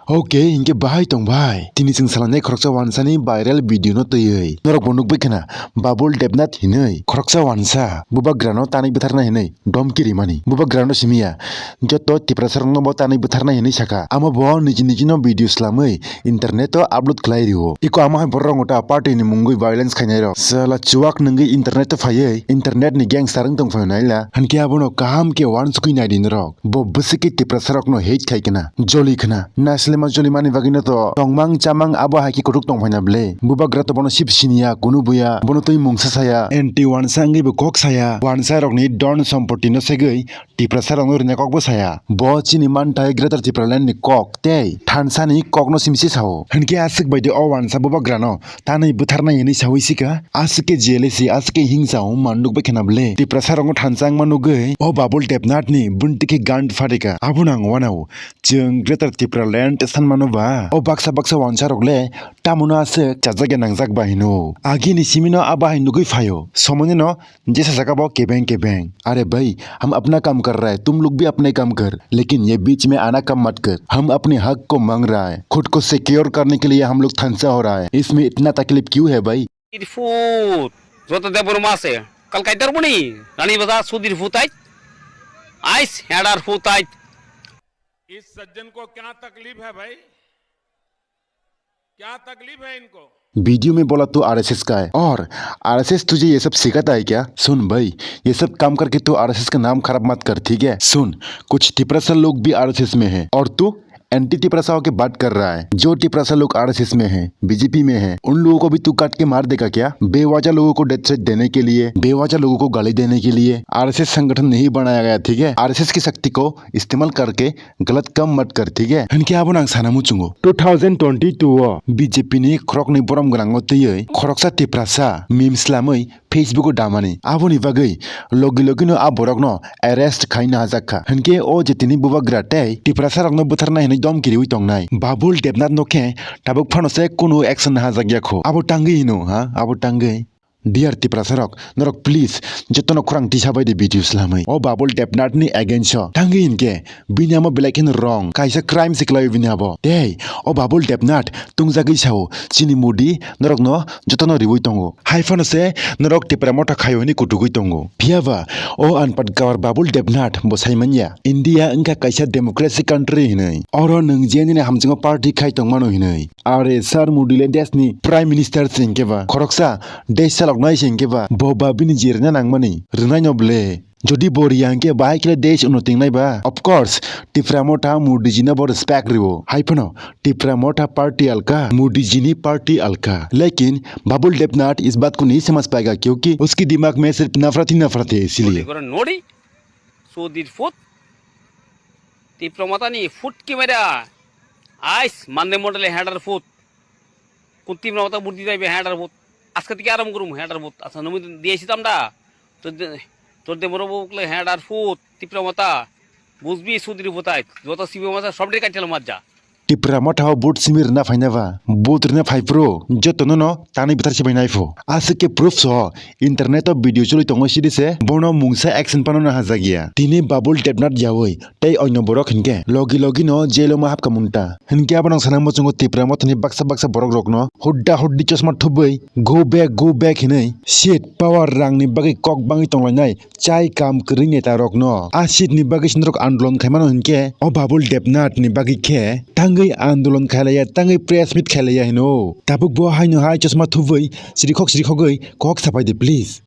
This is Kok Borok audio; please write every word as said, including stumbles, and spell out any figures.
Ok, hinkhe bahai tong bai. Tini chwng salainai khoroksa wansani viral video no twiwi. Norok bo nukbai khna, Babul Debnath hinwi khoroksa wansa bubagrano tanwi bwtharna hinwi domki rimani. Bubagrano simiya, joto Tiprasa rokno bo tanwi bwtharna hinwi saka. Amo bo niji niji no video slamwi internet o upload khlai rio. Iko amo hai borok rok ta party ni mungwi violence khainai rok. Sala chuwak nungwi internet o phaiwi internet ni gangster wng tong phai naila. Hankhe abono kaham khe wansukwi naidi norok. Bo bwswk khe Tiprasa rokno hate khai khna, joli khna. Naslema joli mani bagwi no to tongmang chamang abo hai khe kuthuk tong phaina ble. Bubagra to bono sip siniya, kunu buya, bono twi mungsa saya, anti wansa wngwi bo kok saya. Wansa rokni don sompoti no segwi Tiprasa rokno rina kok bo saya. Bo chini manthai Greater Tipraland ni kok tei thansa ni kok no simsi sao. Hinkhe aswk bai de o wansa bubagra no tanwi bwtharnai hinwi sawi sika. Aswk khe jealousy, aswk khe hingsa o man nukbai khna ble. Tiprasa rokno thansa wngma nugwi o Babul Debnath ni bunti khe gan pharika. Abono ang wanao. Chwng Greater Tipraland sanmano ba? O baksa baksa wansa rok le tamono aswk chajak ya nangjak ba hino. Agini simino abo hai nugwi phaio. Somonino jesa saka bo kebeng kebeng. Are bhai, hum apna kam kar raha hai, tum log bhi apna kam kar, lekin ye beech mein aana kam mat kar. Hum apne hak ko mang raha hai, khud ko secure karne ke liye hum log thansa ho raha hai. Isme itna taklif kyun hai bhai? Dirphut, joto Debbarma ase, kal kaitor buni, Rani Bazar, Sudirphut ait, ais, Hedar Phut ait. इस सज्जन को क्या तकलीफ है भाई? क्या तकलीफ है इनको? वीडियो में बोला तू आरएसएस का है और आरएसएस तुझे ये सब सिखाता है क्या? सुन भाई, ये सब काम करके तू आरएसएस का नाम खराब मत कर, ठीक है? सुन, कुछ तिपरासा लोग भी आरएसएस में है और तू एंटी तिपरासा होके बात कर रहा है। जो तिपरासा लोग आरएसएस में है, बीजेपी में है, उन लोगों को भी तू काट के मार देगा क्या? बेवजह लोगों को डेथ थ्रेट देने के लिए, बेवजह लोगों को गाली देने के लिए आरएसएस संगठन नहीं बनाया गया, ठीक है? आरएसएस की शक्ति को इस्तेमाल करके गलत काम मत कर, ठीक है? Hinkhe abono ang sana muchungo. Two thousand twenty-two o B J P ni khoroknwi borom gwnango twiwi khoroksa Tiprasa meme slamwi Facebook o damani. Aboni bagwi logi logi no a borok no arrest khai nahajak kha. Hinkhe o je tini bubagra tei Tiprasa rokno butharna hinwi domki riwi tongnai Babul Debnath no khe tabuk phano se kunu action nahajak ya kho. Abo tangwi hino, ha? Abo tangwi. Dear Tiprasa rok, norok please jotono khorang tisa bai di video slamwi. O Babul Debnath ni against o tangwi hinkhe bini amo belai kheno wrong. Kaisa crime se kwlai bini abo. Tei o Babul Debnath tungjagwi sao, chini Modi norokno jotono riwi tongo. Hai phano se norok Tipra Motha khaio hinwi kutugwi tongo. Phiyaba o anpad gabar Babul Debnath bo sai manya India wngkha kaisa democracy country hinwi. Oro nwng je nini hamjwngo party khai tongmano hinwi. Are sir, Modi le desh ni prime minister se hinkhe ba khoroksa desh chaloknai se hinkhe ba bo ba bini je rwna nangmani rwnai no ble. Jodi bo riya hinkhe bahai khe desh unnoti wngnai ba? Of course, Tipra Motha Modi ji no bo respect riwo. Hai phano Tipra Motha party alka, Modi ji ni party alka. Lekin Babul Debnath is baat ko nahi samajh payega kyunki uski dimag mein sirf nafrat hi nafrat hai, isliye. Nodi, Sudir Phut, Tipra Motha ni phut ki mera, ais, Mande Mondole Hedar Phut. Kunti mrao ta burdi dai be Hedar Phut. Aska tiki aram gurum Hedar Phut. Asa numi diye sitam da. Tor de, tor de moro bukle Hedar Phut, Tipra Motha. Bujbi Sudri Phut ai. Jota sibe masa somdir kaitel majja. Tipra Motha o but simi rwna phaina ba? But rwna phai phuru jotono no tanwi bwthar sibai nai pho. Aswk khe proof so internet o video choli tongo sidi se bono mungsa action phano nahajak ya. Tini Babul Debnath yaui tei onyo borok hinkhe logi logi no jail o ma hapkha mungta. Hinkhe abono ang sana muchungo Tipra Motha ni baksa baksa borok rokno hudda huddi chosma thubui go back, go back hinui seat, power, rang ni bagwi kok bangwi tonglainai chai kam kwrwi neta rokno. A seat ni bagwi se norok andolon khaimano hinkhe o Babul Debnath ni bagwi khe tangwi andolon khailaiya, tangwi press meet khailaiya hino. Tabuk bo haino hai chosma thubui srikhok srikhogwi kok sapai di please.